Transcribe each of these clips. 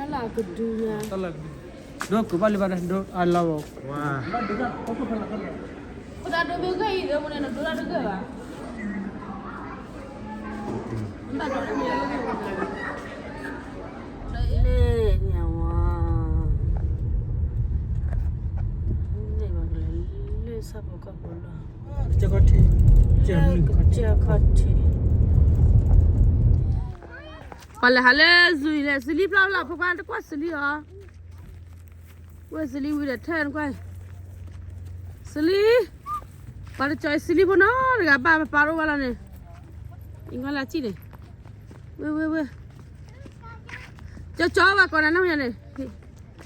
တၢ်လၢကဒုညါ, ဒိကဘၣ်လၢဘၣ်ဒၣ် ဒိအလီၢ်ဘၣ်, ဝါ, ဒိတၢ်တဂ့ၤအံၤ ဒိမန့ၣ် နဒိတၢ်တဂ့ၤဘၣ်. လၢညါဝါ, လၢဆၣ်ဖိကီၢ်ဖိလီၤ, ကစၢၢ်ခီၣ်ထံး, ကစၢၢ်ခီၣ်ထံး. ပှၤလဲၤဟးလၢ zoo အံၤလဲၣ်, စလံဖျါဖျါ ဖိခွါတကွၢ်စလံအီၤ, ဝဲစလံဝံၤဒီးထဲနကွၢ်, စလံ, ပှၤတကၠီၤအံၤစလံဖိနီတဂၤဘၣ် ပပာ်တအိၣ်ဘၣ်လီၤန့ၣ်, အံၤကွၢ်လၢကံၣ်န့ၣ်, ဝဲဝဲဝဲ, ကၠီကၠီဘၣ်ကီးနၤနီၢ်ယၤန့ၣ်, အံၤ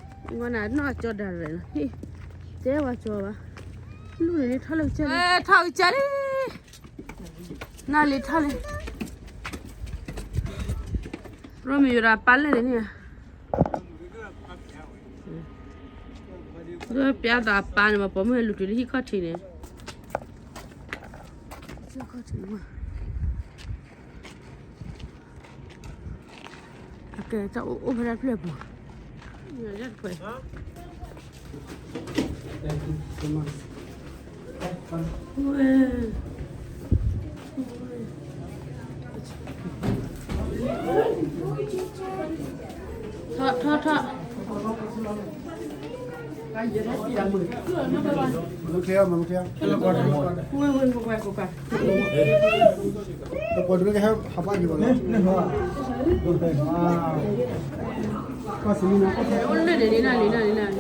ကွၢ်နၤနီၢ်ကၠီဒၣ်လဲာ်လီၤ, တဲဝဲကၠီဘၣ်, လူန့ၣ်ထီၣ်လၢကစၢၢ်, ထီၣ်ကစၢၢ်လံ. နလံၤထီၣ်လံ, ရိမ့ၤယိၤဒၣ်ပာ်လဲၣ်န့ၣ်, ပျါသးပာ်န့ၣ် မ့ၢ်ပိာ်မုၣ်ဟဲလူၤတုၤလၢဟံၣ်ခီၣ်ထံးန့ၣ်, အကဲတၢ်အိၣ်အိၣ်ဖဲဒၣ်ဖျၢၣ်ပူၤ, ထီၣ်ထီၣ်ထီၣ်, မ့ၢ်ချ့မ့ၢ်ချ့, ပှၤတမ့ၢ်ကဟဲဟးဘၣ်ယံၤဘၣ်လီၤ, ကွၢ်စမံနၤ, အိၣ်လၢန့ၣ် နလံၤ နလံၤ နလံၤ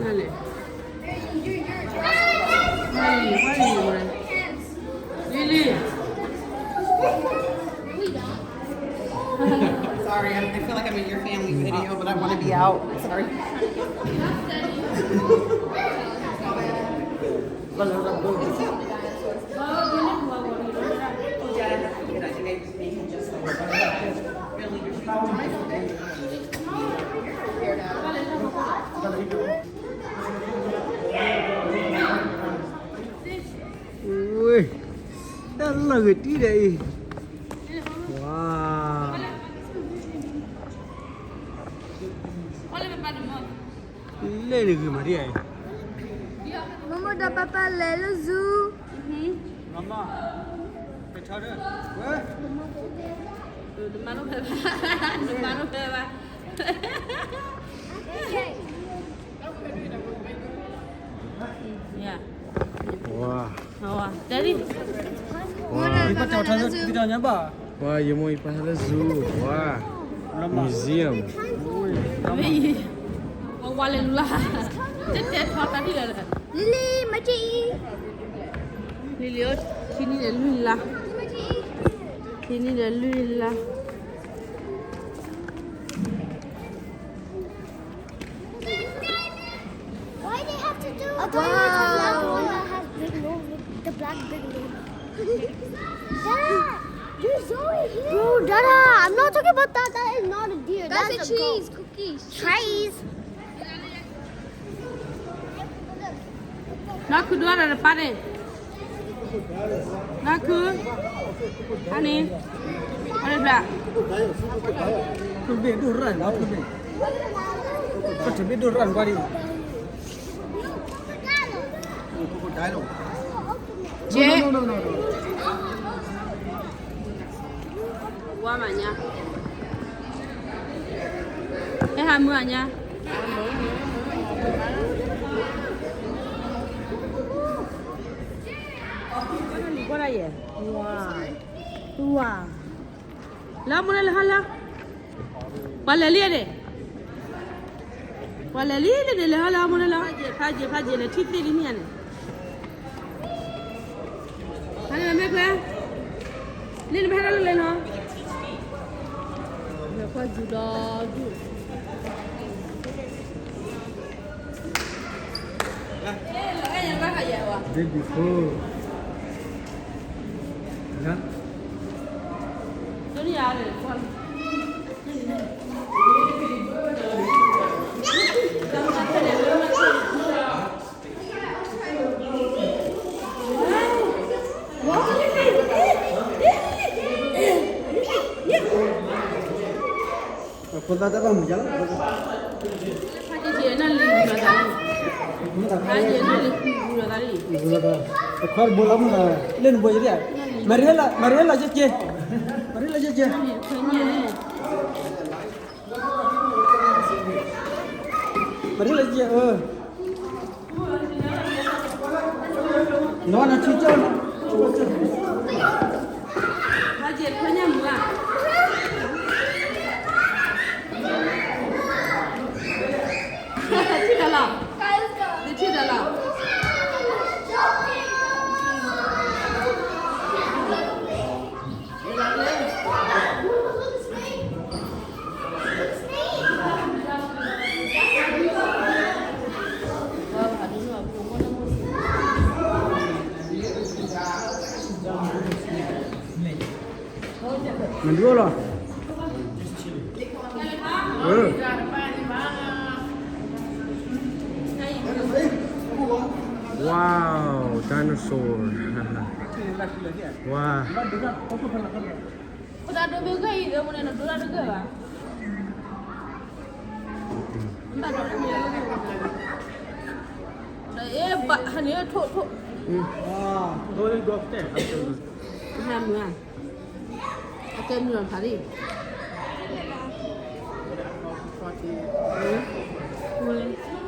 နလံၤ Lily. Sorry, I'm, I feel like I'm in your family video, but I want to be out. Sorry. Ui, tala gati dai. Wow. Lê ni ghi ma ri ai. Mama da papa lê lơ zu. Mama. Pe tho de. Wê. Mama. Mama. Daddy. Wa, yemo ipa lê zu. Wa, museum. Wa lê lu la. Tê tê tho ta đi lê. Lily, ma chi. Lily, khi ni lê lu la. Khi ni lê lu la. Why they have to do? I thought you were talking about the one that has big nose, with the black big nose. Dada, there's Zoe here. Bro, Dada, I'm not talking about that. That is not a deer. That's a goat. That's a cheese cookie. Cheese. နၢ်ခုဒိၣ်ဒီးတပၢ်န့ၣ်, နၢ်ခု, အန့ၣ်, အန့ၣ်ဘျး, တဘ့ၣ်ဒိၣ်ရၣ်န့ၣ်, တဘ့ၣ်ဒိၣ်ရၣ်န့ၣ်ကွၢ်ဒံး, ကဲ, ဝါမၤညါ, ဟဲဟးမုၢ်အညါ, ဝါ, ဝါ, လၢမိၢ်လၢလၢဟါလၢ, ပှၤလဲၤလံန့ၣ်, ပှၤလဲၤလံန့ၣ် လဲၤဟါလၢမိၢ်လၢလၢ, ဖးယံာ်ဖးယံာ် လဲၤထံၣ်သ့ၣ်လံန့ၣ်န့ၣ်, ဟါန့ၣ်မ့ၢ်ခွဲ, လံန့ၣ်မ့ၢ်ဟဲလၢလၢလီၤ, လဲၤကွၢ်ယူၤဒီးယူၤ Baby food. Yeah. တၢ်ဘၣ်မုာ်ယါလီၤ, ဖးယဲၢ်နၢ်လံၤဂုၤလီၤသးလံ, ဖးယဲၢ်နၢ်လံၤဂုၤလီၤသးလံ, ဂုၤလီၤသး, တခွါတဘိလီၤမုာ်လီၤ, လၢနဘိယဲၢ်, မၤရ့လီၤ, မၤရ့လီၤယဲၢ်က့, မၤရ့လီၤယဲၢ်က့, မၤရ့လီၤယဲၢ်, အၢ နဝၤနထံကၠီၣ်, ဟါယဲၢ်ခွဲညၣ်မုာ်ဧါ, ထံၣ်ဒီးလီၤ, နထံၣ်ဒီးလီၤ. မဒိလီၤ, ဝါ, dinosaur, ဝါ, ဖိသၣ်ဒိၣ်မ့ၢ်ဂ့ၢ်အံၤ ဒီးမ့ၢ်န့ၣ် နဒိၣ်တၢ်တဂ့ၢ်ဘၣ်, ဒီးအ့ၣ်ဘၣ်ဟးန့ၣ်ထိၣ်ထိၣ်, ဟါမုာ်ဧါ, အကဲမုာ်လီၤဖးလ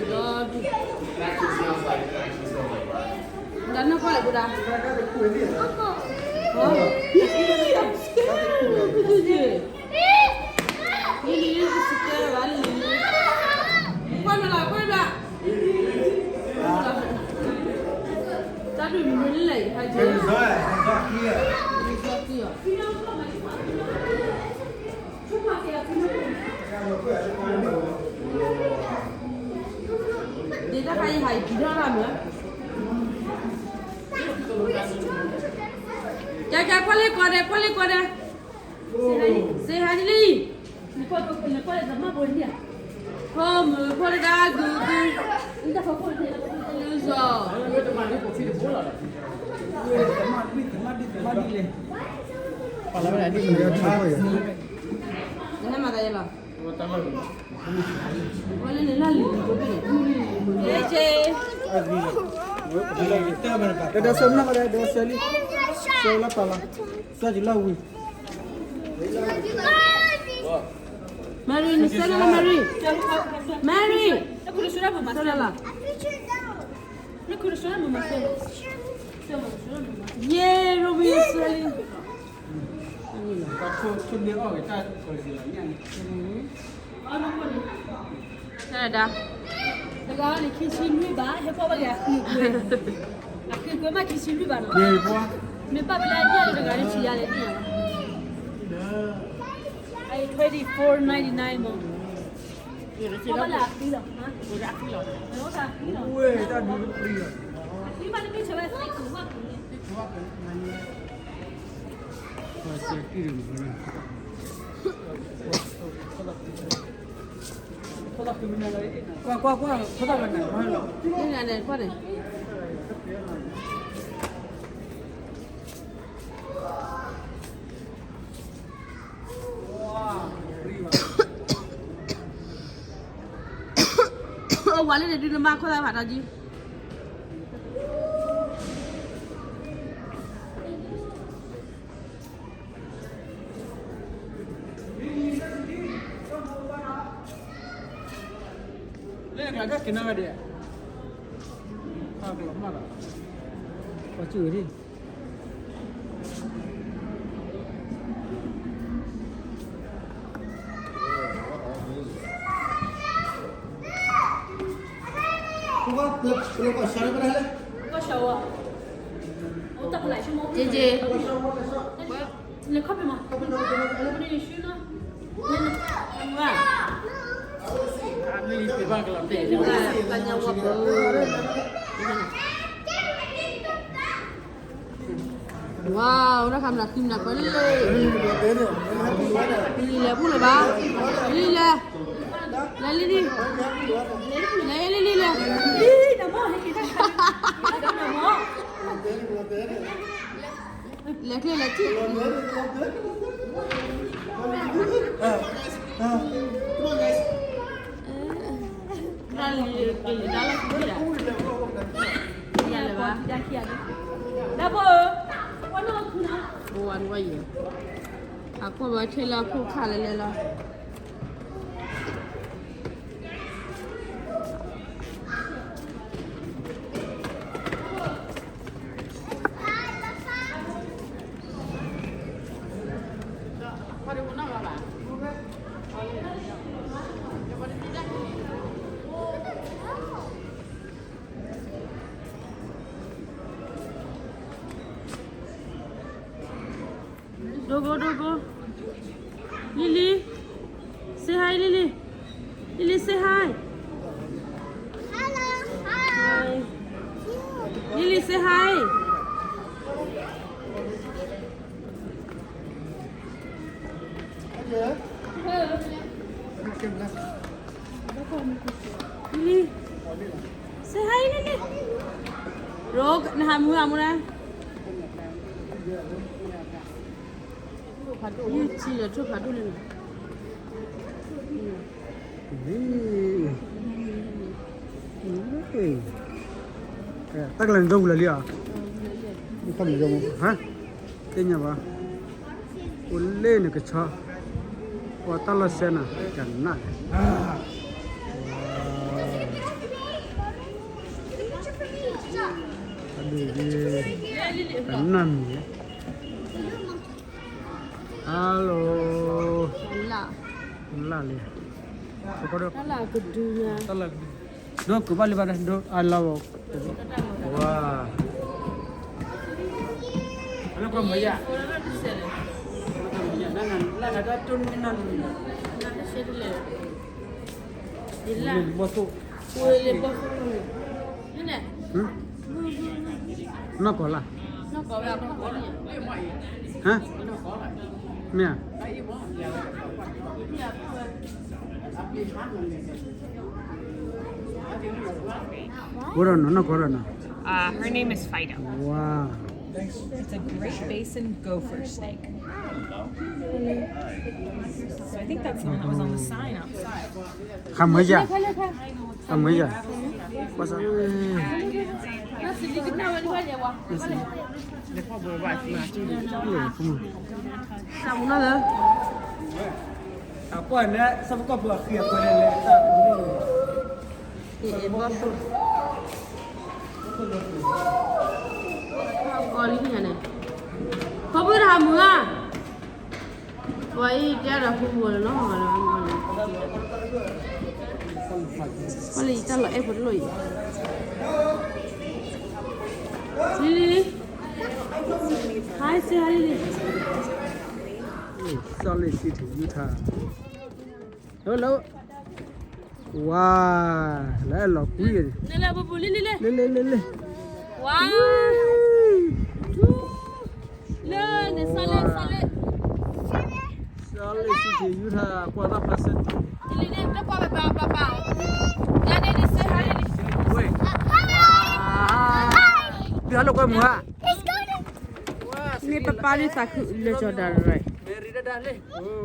ံ, ဒီး ဒါနကွၢ်လဲၣ်ဘုရား, ဟော, ကွၢ်နလၢကွၢ်ဘၣ်, တၢ်ဒုးမနုၤလဲၣ် ဟါက့, ဒ်တၢ်ခါအံၤဟးအံၤ ပံၤထီၣ်တၢ်မုာ်, ကဲကဲ ကွၢ်လံကွၢ်ဒဲး ကွၢ်လံကွၢ်ဒဲး, စ့ဟါဒ်လံ, ဖိမုၣ်ဖိတဒါဂုၤဂုၤ, လၢစီၤ, နဟဲမၤသးယဲလီၤ. ဝဲလၢန့ၣ်လၢလံၤလံၤဖိန့ၣ်, ဒီးဒီးဆၢမုၢ်လၢ်ဒီးဆၢလံ, ဆၢလၢပာ်လီၤ, ဆၢကလီၤဝံၤ, Mary နဆၢလၢ Mary, Mary, ဆၢလၢလီၤ, ယဲၢ် Romeo ဆၢလံ. တၢ်ဒါ, တဂၤန့ၣ် ခံဆံနွံဘၣ်, ဟဲကွၢ်ဘၣ်က့ၤအဃံကွဲ, အဃံကွဲမး ခံဆံနွံဘၣ်နီၤ, မ့ၢ်ဘၣ်ဝဲလၢအညၣ်လၢတဂၤန့ၣ် ထံၣ်ယါလဲၣ်န့ၣ်, အံၤ twenty four ninety nine မး, ဘၣ်လၢအဃံလီၤ, အဃံလီၤ, အဃံလီၤ, အဃံမးတမ့ၢ်ဆၢဝဲသ့ၣ်ကဝၢ်ကန့ၣ် ကွၢ်ကွၢ်ကွၢ်, ဖိသၣ်ကနၣ်, အိၣ်ဝဲလၢန့ၣ်ဒုးနမါခိၣ်သၣ်ဖးထီကံ လၢကျါတၢ်က့ၤနီၣ်ဝဲဒၣ်, ပှၤကၠူၣ်ဒၣ်, က့က့, ဝါ, တၢ်ခါမနၤဃံမနၤကွဲလံ, လံလဲၤဘူၣ်လၢၤဘၣ်, လံလဲၤ, လဲၤလံလံ, လဲၤလံလံလဲၤ, လံ, လဲၤကျဲလဲၤထံၣ်, အကွၢ်ဘၣ်ထဲလၢအခိၣ်ခါလဲၤလဲၤလီၤ. ဒိကိ ဒိကိ, Lily, say hi, Lily. Lily, say hi. Hi. Lily, say hi. Lily, say hi, Lily. ရိက နဟးမုၢ်ဟးမုၢ်နၤ. ယထံၣ်လၢထိၣ်ဖးဒိၣ်လံနီၤ. တၢ်ကလၢၤန့ၣ် ဒိဝံၤလၢာ်လံဧါ. ဟါ, သ့ၣ်ညါဘၣ်. အိၣ်လၢနကဆီ, ပှၤတၢ်လီၢ်စဲနၤ ကနၣ်, အဒိၣ်, ကနၣ်မံၤ, hello, လၢ်လံ, တၢ်လၢကဒုညါ, ဒိကဘၣ်လံဘၣ်ဒၣ် ဒိ I love, ဝါ, လၢကမၤယၤ, လၢနတၢ်တိၢ်နီၢ်န့ၣ်, ဘီၣ်သိၣ်, နီၢ်ကီၢ်လၢ်, ဟါ, မ့ၢ်ဧါ. Her name is Fido. Wow. It's a Great Basin gopher snake. So I think that's the one that was on the sign outside. ခမွေးယၤ, ခမွေးယၤ, ဘၣ်ဆၣ်, အကွၢ်န့ၣ် ဆၣ်ဖိကီၢ်ဖိအဃံအကွဲလဲၣ်လဲၣ်, အ့ၣ် အ့ၣ် ဘီၣ်သိၣ်, ကီလံန့ၣ်, ဖိမုၣ်တဟးမုာ်ဧါ. ပှၤအံၤတဲဒီးဖိမုၣ်လီၤ, ပှၤလၢယတၢ်လီၤအဲၣ်ဖိတလိၣ်အံၤ, လံလံလံ, hi, say hi, Lily. Salt Lake City, Utah. Hello. ဝါ, လၢအဲၣ်လီၤကွံ, လၢလၢပူၤပူၤ လံလံလံ, လံလံလံလံ, ဝါ, လၢန့ၣ် Salt Lake, Salt Lake, Salt Lake City, Utah, ကွၢ်တၢ်ဖျါဆဲး, လံလံလံ, တကွၢ်ဘၣ်ဘၣ်ဘၣ်ဘၣ်, ယၤန့ၣ် say hi, လံလံ, ဝဲ, ဒုးဟးလိာ်ကွဲမုာ်ဧါ. မ့ၢ်ပပၢ်လၢသးခုလၢကၠီဒၣ်ရၢ,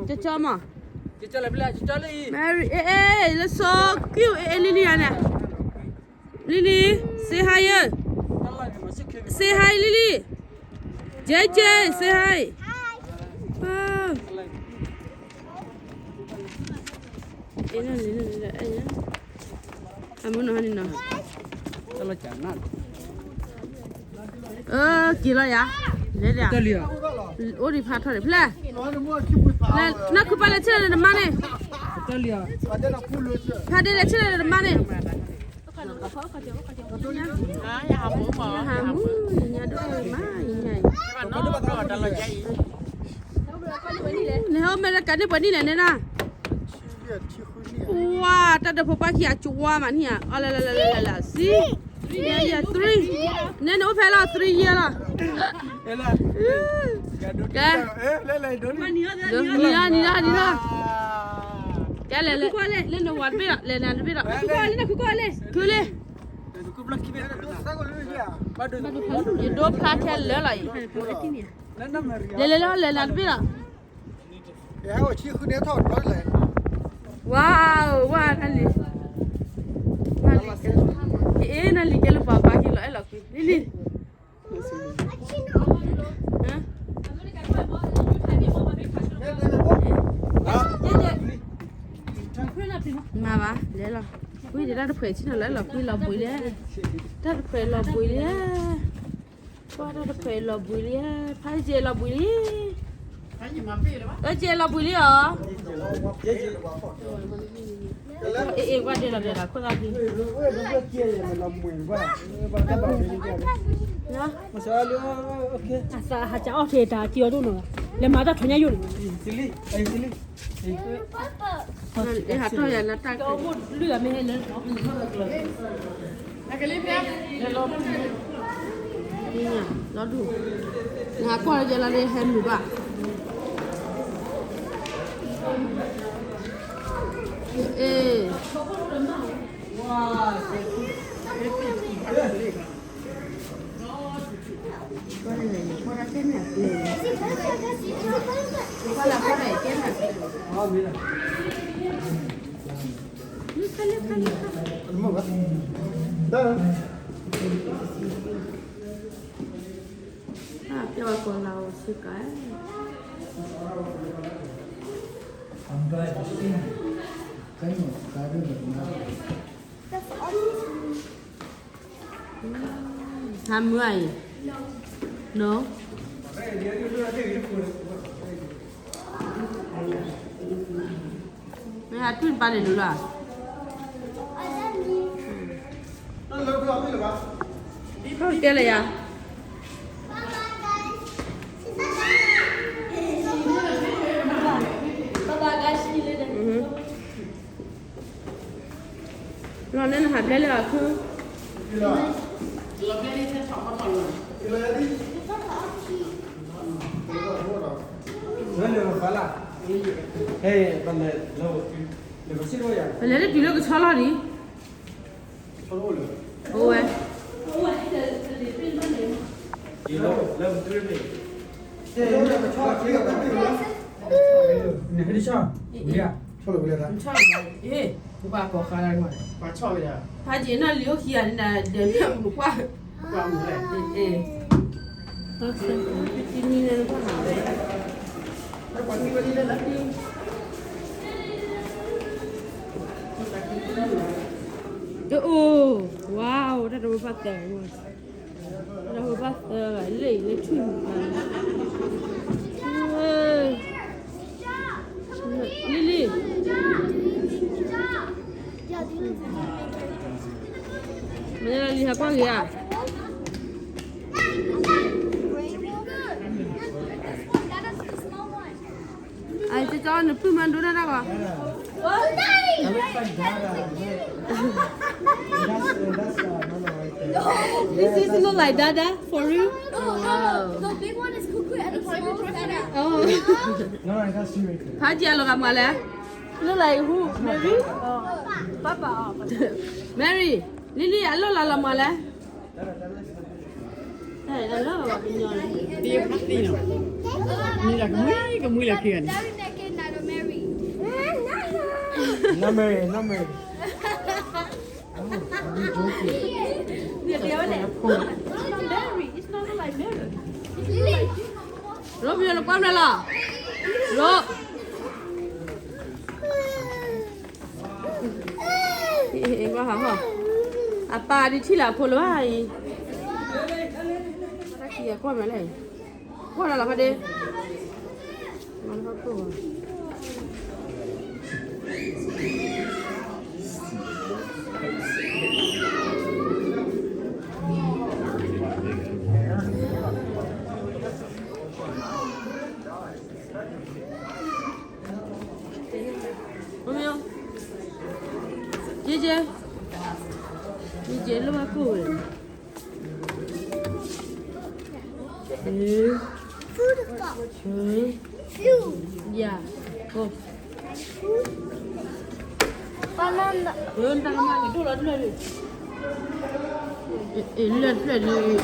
ကၠီမး, Mary, အဲ အဲ let's so cute, အဲ အဲ Lily ဧါန့ၣ်, Lily, say hi, say hi, Lily, J J, say hi. အမုၢ်နီၤန့ၣ်နီၤ, အၢ က့ၤလီၤယၤ, လဲၤဒၣ်, အိၣ်ဒံးဖးထီၣ်ဒံး ဖျဲၣ်, နၢ်ခုပၢ်လဲၤဆ့ၣ်လၢနမါန့ၣ်, ဖးဒ့လဲၤဆ့ၣ်လၢနမါန့ၣ်, ယဟးမူ ယညါဒိၣ်မး ယညါအံၤ, နဟဲအိၣ်အမဲရကၤန့ၣ်ပှဲၤနံၣ်လဲၣ်န့ၣ်နၤ, ဝါ တၢ်ဒၢးဖိပၢ်ခံဂၤ ကဝါမးန့ၣ်ဧါ, အီၤ လဲၤလဲၤလဲၤလဲၤလဲၤ စံ, ယဲ three, နဲနအိၣ်ဖဲလီၤ three year လီၤ, ကဲ, နံၤလီၤ နံၤလီၤ နံၤလီၤ, ကဲ လဲၤလၢနဝၤတဘ့ၣ်လီၤ, လဲၤနၤတဘ့ၣ်လီၤ, ခုလံ, ယဒိဖျါထဲလၢလီၤအံၤ, လဲၤလဲၤလီၤ လဲၤလီၤတဘ့ၣ်လီၤ. ဝါ ဝါ နလံၤ, နလံၤ, အ့ နလံၤကဲလၢပှၤပာ်က့ၤလီၤ အဲၣ်လီၤကွံာ် လံၤလံၤ, မၤဘၣ် လဲၤလီၤ, ဝံၤဒၣ်တၢ်တဖှဲးဆ့ၣ်နီၤလီၤ အဲၣ်လီၤကွံာ်လီၤဘှံးလံ, တၢ်တဖှဲးလီၤဘှံးလံ. ကွၢ်တၢ်တဖှဲးလီၤဘှံးလံဧါ, ဖးယဲၢ်လီၤဘှံးလံ, အကဲလီၤဘှံးလံဧါ, အ့ အ့ ကွၢ်ဒဲးလီၤဒဲးလီၤ ခိၣ်သၣ်ဖံ, အသးဟးကၢ်အီၣ်ထဲတၢ်က့ၤအီၤဒိၣ်နီၤ, လဲၤမၤတၢ်ထီညါယိၣ်န့ၣ်, ဟးထီၣ်ယၤလၢတၢ်ကဲ, လီၤဒူၣ်, နဟးကွၢ်လၢယဲလီၤန့ၣ် ဟဲမုာ်ဘၣ်, အ့ ကဲဝဲကိးလါအိၣ်ဆ့ကၤ, ဟါမုၢ်အံၤ, နီၤ, မ့ၢ်ဟးထွံၣ်ပာ်န့ၣ်ဒုးလီၤ, ကဲလၢယၤ, လီၤန့ၣ်နဟးဘျဲလၢအခု, ပလဲၤလၢတုၤလၢကဆီလီၤဒံး, အိၣ်ဝဲ, နဟဲဒ်ဆီ, နဆီ, ပှၤကိးဃါလၢ, ဖးယံာ်နီၢ်လံၤအိၣ်ခံဂၤန့ၣ် ဒဲးဖျၢၣ်မုၢ်နကွၢ်, ကွၢ်မုၢ်လဲၣ်, အ့, တနံၤန့ၣ်နကွၢ်, အိၣ်, ဝါ, တၢ်တဝဲဘၣ်သၢ, တၢ်တဝဲဘၣ်သၢဂၤ လၢအံၤလၢထွံၣ်မုၢ်, လံၤလံၤ, မ့ၢ်လံၤဟးကွၢ်ဂ့ၤဧါ, အကၠီ နပုၢ်မၤဒိတၢ်တၢ်ဂီၤ, This is look like Dada for real. The big one is Cuckoo and the small is Dada. ဖးကံအလီၤဂာ်မးလဲၣ်, look like who, Mary? Papa. Mary, လံၤလံၤအလီၢ်လၤလီၤမးလဲၣ်, အလီၢ်လၤဘၣ်ကညီန့ၣ်, သ့ဖးသ့နီၤ, မံလီၤကမှံကမှံလီၤခံဂၤန့ၣ်, not Mary, not Mary. Romeo နကွၢ်မလဲၣ်လီၤ, Ro, အပၢ်ဒ်ထံၣ်လၢအဖိလၢၤဘၣ်အံၤ, တၢ်ခံဂၤကွၢ်မလဲၣ်, ကွၢ်လီၤလီၤဖးဒ့ မ့ၢ်, ကဲကဲ, မ့ၢ်ကဲလၢဘၣ်ကိၢ်ဝဲ, ဟ့, ဟ့, ယၤ, ကိၢ်, တၢ်ကမၣ်ကဒိၣ်လီၤတဖျၢၣ်ဒံး, အ့ၣ် လၢတဖျၢၣ်ဒံး, ဗီတ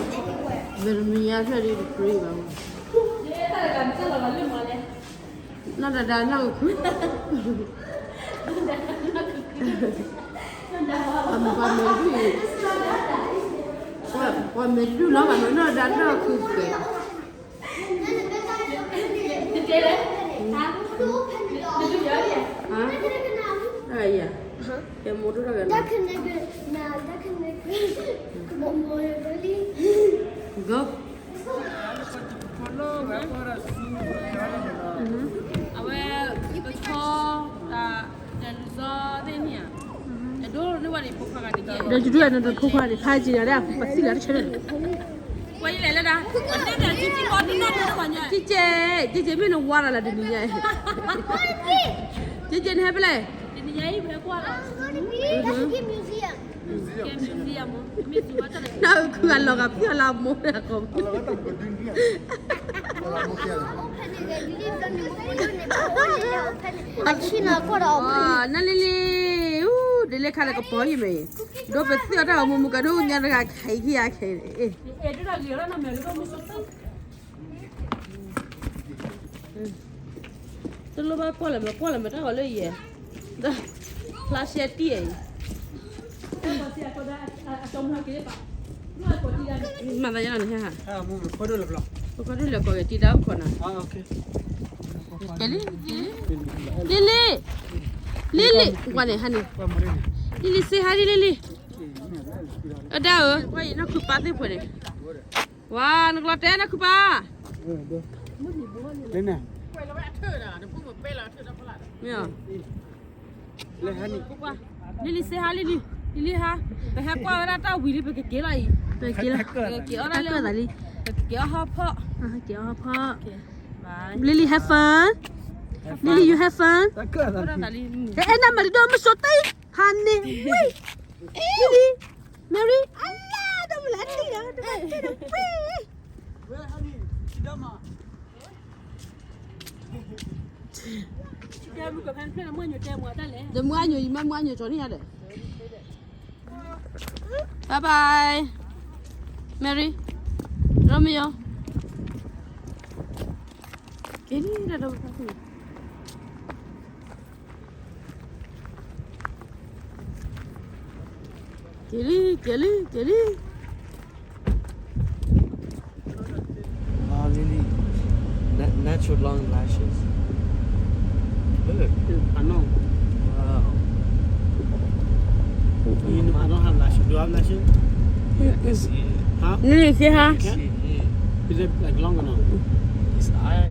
မံၤညါတဖျၢၣ်ဒံးတကြ့ဘၣ်မး, နီၢ်ဒဒါနီၢ်ခုၣ်, ပှၤမဲာ်ဒုၣ်, ပှၤမဲာ်ဒုၣ်လီၤဘၣ်နီၢ်ဒဒါနီၢ်ခုၣ်ပဲာ်, ကဲမိၢ်ဒိၣ်ထီၣ်ကဲ, အဝဲ, ကဆီ, တၢ်လူၤစီသ့ၣ်န့ၣ်ဧါ, ဒီးယဒုးနဖိခွါန့ၣ် ဖးက့ၤဒီး ပစံၣ်လီၤတဆၢန့ၣ်, ဝဲယလဲၤလၢဒၣ်, ကကဲ, ကကဲမ့ၢ်နဝါလီၤလၢတနံၤညါ, ကကဲနဟဲဖဲလဲၣ်, တနံၤညါအံၤဖဲကွၢ်လီၤ နခုအလီၤဂာ်ဖံအလၤမိၢ်အကိး, နလံၤလံၤ, အူ, ဒ်လဲၣ်ခါလၢကပီၤယံၤမ့ၢ်, ဒီးပသ့ၣ်အီၤတၢ်ဂီၤမူမူကဒိၣ်ညါတဂၤခဲအံၤခံဂၤခဲအံၤ, တလိၣ်ဘၣ်ကွၢ်လၢၤမ့ၢ်ကွၢ်လၢၤမ့ၢ်တၢ်ဂီၤလၢယဲၢ်, ဖျါရှဲတံၢ်အံၤ, မၤသးယါန့ၣ်ဟဲဟး, ပကဒုးလဲၤကိးက့ၤတံၤဒါအိၣ်ခိးနၤ, လံၤလံၤ, လံၤလံၤ, ကွၢ်န့ၣ်ဟါန့ၣ်, လံၤလံၤ say hi လံၤလံၤ, အဒၣ်ဧၢ, ကွၢ်အံၤနီၢ်ခုၣ်ပၢ်သ့ၣ်ဖှဲးန့ၣ်, ဝါ, နကလီၤတဲနီၢ်ခုၣ်ပၢ်, မ့ၢ်, လံၤလံၤ say hi လံၤလံၤ, လံၤလံၤဟါ, ပဟဲကွၢ်ဝဲဒၣ်တၢ်ဝံၤလံ ပကက့ၤလီၤအံၤ, ပက့ၤလီၤ, ပကက့ၤအီၣ်တၢ်လၢ, ပကက့ၤအီၣ်ဟီၣ်ဖီၣ်, က့ၤအီၣ်ဟီၣ်ဖီၣ်, လံၤလံၤ have fun, လံၤလံၤ you have fun, အဲၣ်နၤ Mary ဒီးမ့ၢ်စိတံၢ်, ဟါန့ၣ်, လံၤလံၤ, Mary အလါဒီးမလါတံၢ်ဒီး, ဒီးမုၢ်အါညိး ယမ့ၢ်မုၢ်အါညိးကၠီၤန့ၣ်ယါဒီး, bye bye, Mary, Romeo, က့ၤလံ, က့ၤလံ, က့ၤလံ. Wow, Lily. Na- natural long lashes. Look. I know. Wow. You know, I don't have lashes. Do you have lashes? Huh? Lily, say hi. Is it like long or no? His eye.